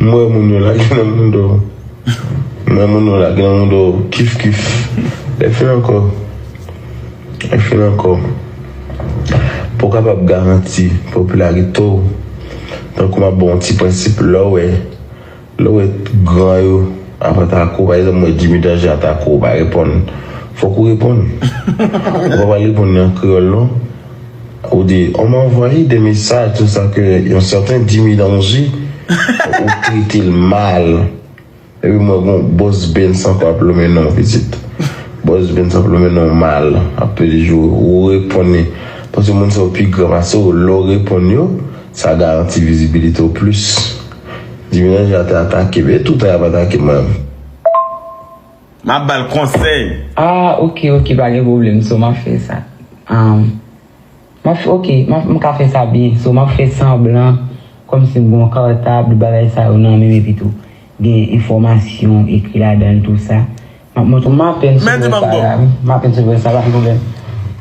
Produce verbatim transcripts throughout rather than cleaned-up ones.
M wè moun yo lage nan moun do. M wè moun yo lage nan moun do. Kif kif. Lè fin ankò. Lè fin ankò. Pou w kapab garanti popilarite w, tankou m ap ba w yon ti prensip, lè w wè, lè w wè gran yo ap atake w, pa egzanp, m wè Jimmy Danger atake w, ou pa reponn, fòk ou reponn. Ou pa pral reponn li an kreyòl, non. Ou di, on m'a envoyé des messages, tout ça, que yon sèten Jimmy Danger, ou trete l mal. Epi mwen gon Boss Benz ankò ap lonmen non w pitit. Boss Benz ap lonmen non w mal, ap pede jou, ou reponn li. Paske moun sa yo pi gran pase w, lè w reponn yo, sa garanti vizibilite w plis. Jimmy Danger te atake m, e toutan y ap atake m, mwen. M ap ba l konsèy. Ah, ok, ok, pa gen pwoblèm, so m ap fè sa. Um, M ap fè, ok, m ap, m ka fè sa byen. So, m ap fè sanblan, kòmsi m gen yon kòtab, bagay sa yo nan men m, epi tou, gen enfòmasyon ekri ladan l, tou sa. M ap montre, m apèn sou pwen sa la, wi. M apèn sou pwen sa, pa gen pwoblèm.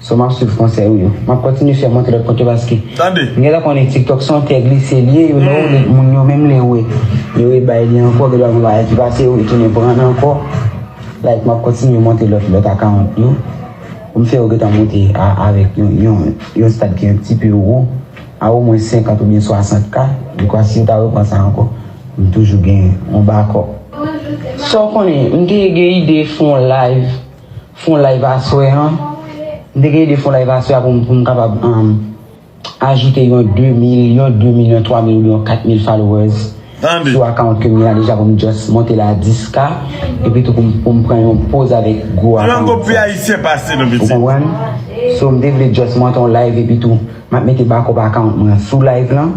So, m ap swiv konsèy ou yo. M ap kontinye fè monte lòt kote paske m gentan konnen TikTok se yon tè glise li ye, yo lè yo, moun yo menm lè yo wè, yo rebay li ankò, gen dwa gen bagay ki pase, yo retounen pran ankò. Like, m ap kontinye monte lòt, lòt account yo. Pou m fè yo gentan monte a, avèk yon, yon, yon stad ki yon ti pe wo, a omwen senkant oubyen swasant K. Dekwa si yo ta repran sa ankò, m toujou gen yon backup. Sa w konnen, m te gen ide fè yon live, fè yon live aswè an. M te gen ide fè yon live aswè a pou m, pou m kapab, um, ajoute yon de mil, yon de mil, yon twa mil oubyen yon kat mil followers sou account ke m gen la deja pou m just monte l a dis K, epi tou pou m, pou m pran yon poz avèk gwo account sa. Ou konprann? So, m te vle just monte yon live epi tou, m ap mete backup account mwen sou live lan.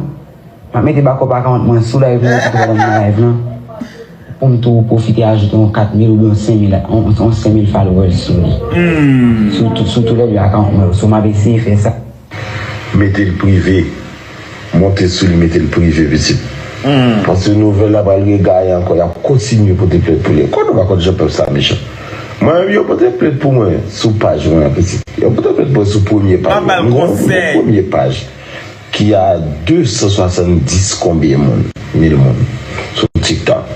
M ap mete backup account mwen sou live lan, epi tou pandan m nan live lan, pou m tou pwofite ajoute yon kat mil oubyen yon senk mil, yon, yon senk mil followers sou li. Sou tou, sou tou lè de account mwen yo. So, m ap eseye fè sa. Mete l prive. Monte sou li, mete l prive, pitit. Paske nouvèl la pral regaye ankò, y ap kontinye pote plent pou li. Konnen w pa konn jan pèp sa mechan. Mwen menm, yo pote plent pou mwen sou paj mwen an, pitit. Yo pote plent pou mwen sou premye paj mwen. M gon premye paj ki a de san swasanndis konbyen moun, mil moun sou TikTok.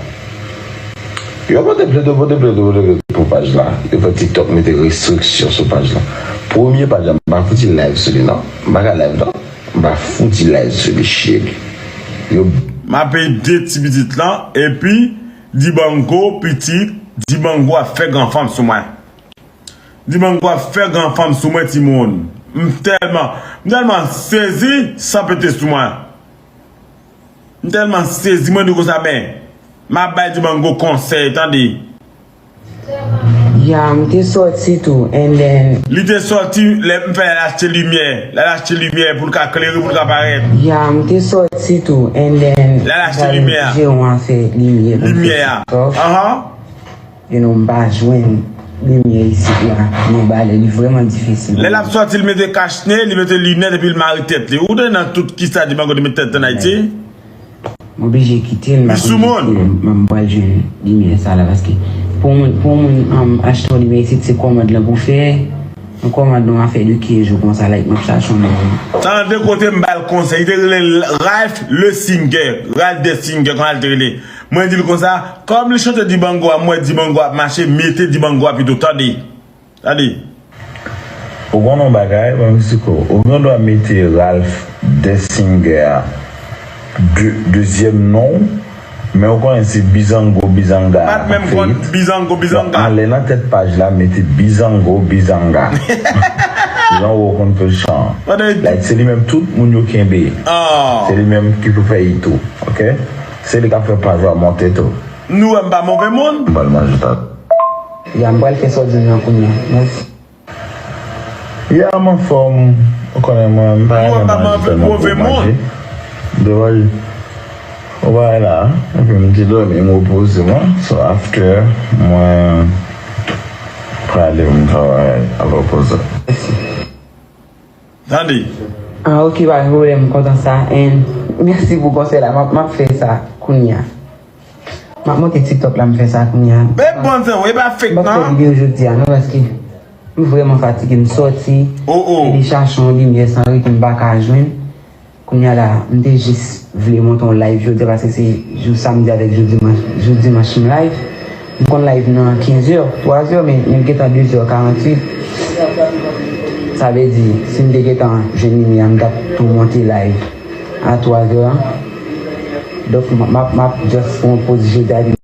Yo pote plent, yo pote plent, yo pote plent pou paj la. Yo fè TikTok mete restriksyon sou paj la. Premye paj la, m pa fouti live sou li non. M pa ka live non. M pa fouti live sou li, cheri. Yo. M ap ede ti pitit lan, epi Dibango pitit, Dibango ap fè gran fanm sou mwen. Dibango ap fè gran fanm sou mwen, timoun. M tèlman, m tèlman sezi, san pete sou mwen. M tèlman sezi, mwen di konsa, men, m ap bay Dibango konsèy, tande. Ya, m te sòti tou, and then. Li te sòti, lè m fè l al achte limyè. L al achte limyè pou l ka klere, pou l ka parèt. Ya, m te sòti tou, and then. L al achte limyè a. Jeran an fè limyè pou m fè TikTok. Limyè a. Ahan. You know, m pa jwenn limyè isit la. Nan Balè, li vrèman difisil. Lè l ap sòti, li mete kach ne, li mete linèt, epi l mare tèt li. Ou te nan tout kisa Dibango te met tèt an Ayiti? M oblije kite l, m pa konn kite l, m, m pral jwenn limyè sa la, paske pou moun, pou moun, um, achte yon limyè isit, se kòmand lan pou fè. Yon kòmand yon afè de kenz jou konsa, like, m ap chache yon moun. Tande kote m ba l konsèy, li te rele Ralph le Singer, Ralph the Singer, kòman l te rele. Mwen di l konsa, kòm li chante Dibango a, m wè Dibango ap mache, mete Dibango a pito, tande. Tande. Ou konn yon bagay, ban m eksplike w. Ou gen dwa mete Ralph the Singer a de, dezyèm non w, men ou konnen se Bizango Bizanga a k ap fè it. Bizango Bizanga. Anlè nan tèt paj la, mete Bizango Bizanga. Jan ou konn fè chan. Like, se li menm tout moun yo kenbe. Se li menm ki pou fè it tou, ok? Se li k ap fè paj la monte tou. Nou wè m pa move moun. M pral manje tat. Ya, m pral fè sa w di m nan kounye a. Mèsi. Ya, m anfòm. Ou konnen mwen, m pa renmen manje tèlman gwo manje. Devan ou bay la, epi m ti dòmi, m repoze mwen. So, after, mwen prale m travay, al repoze. Mèsi. Tande. Ah, ok, pa gen pwoblèm, m kontan sa. And mèsi pou konsèy la. M ap, m ap fè sa kounye a. M ap monte TikTok la, m fè sa kounye a. Men bon zanmi, e pa fake non. M ap fè videyo jodi a non, paske m vrèman fatige, m sòti, m te chache yon limyè san rete, m pa ka jwenn. Kounye a la, m te jis vle monte yon live jodi a, paske se jou samdi avèk jou dimanch, jou dimanch m live. M konn live nan kenz è, twa zè, men, men l gentan de zè karanntuit. Sa vle di, si m te gentan jwenn limyè a, m t ap tou monte live a twa zè an. Donk, m, m ap, m ap just pran yon poz jodi a, epi